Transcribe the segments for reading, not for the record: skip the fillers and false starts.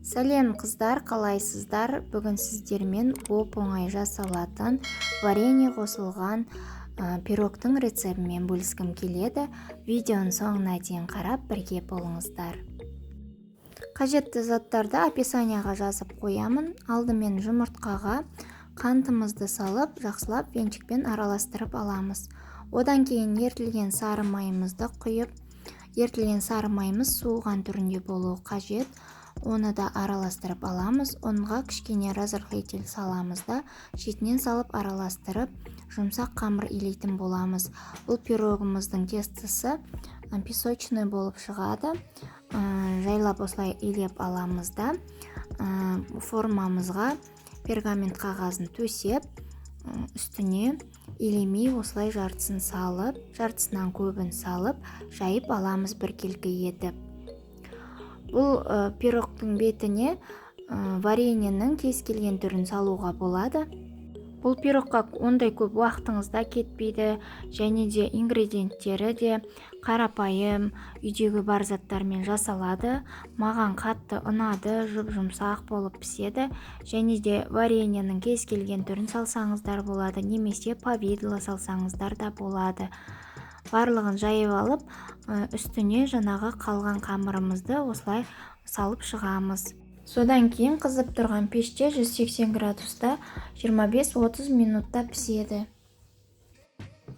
Сәлем, қыздар, қалайсыздар? Бүгін сіздермен оп-оңай жасалатын варенье қосылған пирогтың рецептімен бөліскім келеді. Видеоның соңына дейін қарап, бірге болыңыздар. Қажетті заттарды описанияға жазып қоямын. Алдымен жұмыртқаға қантымызды салып, жақсылап венчикпен араластырып аламыз. Одан кейін ерітілген сары майымызды құйып, ерітілген сары майымыз суыған түрінде болуы қажет, оны да араластырып аламыз. Ұнға кішкене разрыхлитель саламыз да, шетінен салып араластырып, жұмсақ қамыр илейтін боламыз. Бұл пирогымыздың тестосы песочный болып шығады. Жайлап осылай илеп аламыз да, формамызға пергамент қағазын төсеп, үстіне илемей осылай жартысын салып, жартысынан көбін салып, жайып аламыз біркелкі етіп. Бұл пирогтың бетіне вареньенің кез келген түрін салуға болады. Бұл пирогқа ондай көп уақытыңыз да кетпейді және де ингредиенттері де қарапайым, үйдегі бар заттармен жасалады. Маған қатты ұнады, жұп жұмсақ болып піседі. Және де вареньенің кез келген түрін салсаңыздар болады немесе повидло салсаңыздар да болады. Барлығын жайып алып, үстіне жаңағы қалған қамырымызды осылай салып шығамыз. Содан кейін қызып тұрған пеште 180 градуста 25-30 минутта піседі.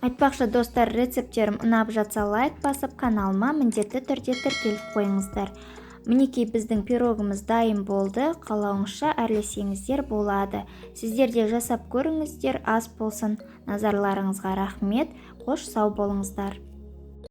Айтпақшы, достар, рецепттерім ұнап жатса, лайк басып, каналыма міндетті түрде тіркеліп қойыңыздар. Мінекей, біздің пирогымыз дайын болды. Қалауыңызша әрлесеңіздер болады. Сіздер де жасап көріңіздер, ас болсын. Назарларыңызға рахмет, қош сау болыңыздар.